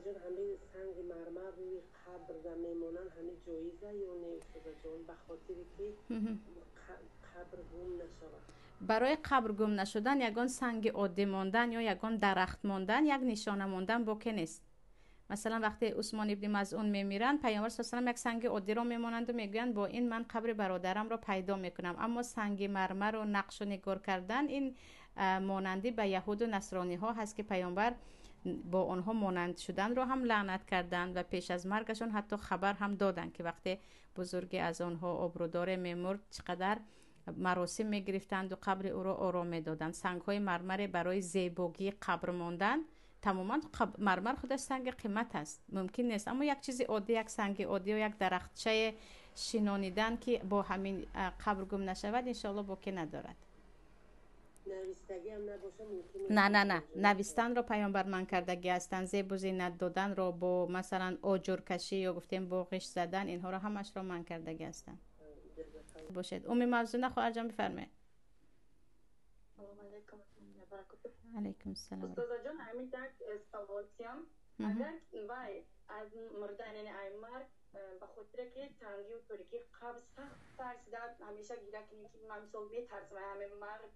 Устозаҷон, ҳамин санги мармар рӯи қабр да мемонанд, ҳамин ҷоиза ё не, устозаҷон, ба хотире ки қабр гум нашавад? Барои қабр гум нашудан ягон санги оддӣ мондан ё ягон дарахт мондан, як нишона мондан боке нест. Масалан, вақте Усмон ибни Мазъун мемиранд, Паёмбар с салам як санги оддиро мемонанду мегӯянд: «Бо ин ман қабри бародарамро пайдо мекунам». Аммо санги мармару нақшу нигор кардан, ин монандӣ ба яҳуду насрониҳо ҳаст, ки Паёмбар бо онҳо монанд шуданро ҳам лаънат карданд ва пеш аз маргашон ҳатто хабар ҳам доданд, ки вақте бузурге аз онҳо обрӯдоре мемурд, чӣ қадар маросим мегирифтанду қабри ӯро ором медоданд. Сангҳои мармаре барои зебогии қабр мондан, тамоман мармар худаш санги қимат аст, мумкин нест. Аммо як чизи оддӣ, як санги оддӣ ё як дарахтчае шинонидан, ки бо ҳамин қабр гум нашавад, иншоалло, боке надорад. На, навистанро Паёмбар манъ кардагӣ ҳастанд. Зебу зинат доданро бо, масалан, оҷуркашӣ ё гуфтем, бо ғишт задан, инҳоро ҳамашро манъ кардагӣ ҳастанд. Бошед, Уми Мавзуна хоҳарҷон, бифармоед. Алайкум салом. Устозаҷон, ҳамин як саволтиям. Агар вай аз мурдан, яъне ай марг, ба хотире ки тангию торикӣ қабр сахт тарсида, ҳамеша гиря кунем, ки ман мисол метарсам ҳаме марг,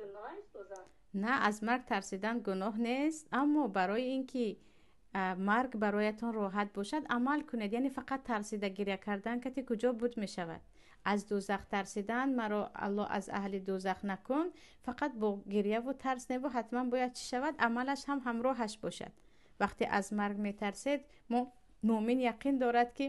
гуноҳ, устоза? На, аз марг тарсидан гуноҳ нест, аммо барои ин ки марг бароятон роҳат бошад, амал кунед. Яъне фақат тарсида гиря кардан кати куҷо буд мешавад? Аз дӯзах тарсидан, маро Аллоҳ аз аҳли дӯзах накун, фақат бо гирьяву тарс неву, ҳатман бояд чӣ шавад? Амалаш ҳам ҳамроҳаш бошад. Вақте аз марг метарсед, мо муъмин яқин дорад, ки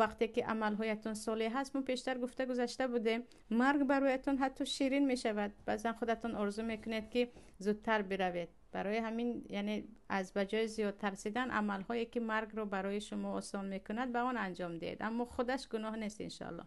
вақте ки амалҳоятон солеҳ ҳаст, мо пештар гуфта гузашта будем, марг бароятон ҳатто ширин мешавад. Баъзан худатон орзу мекунед, ки зудтар биравед. Барои ҳамин, яъне аз ба ҷои зиёд тарсидан, амалҳое ки маргро барои шумо осон мекунад, ба он анҷом диҳед. Аммо худаш гуноҳ нест, иншоалло.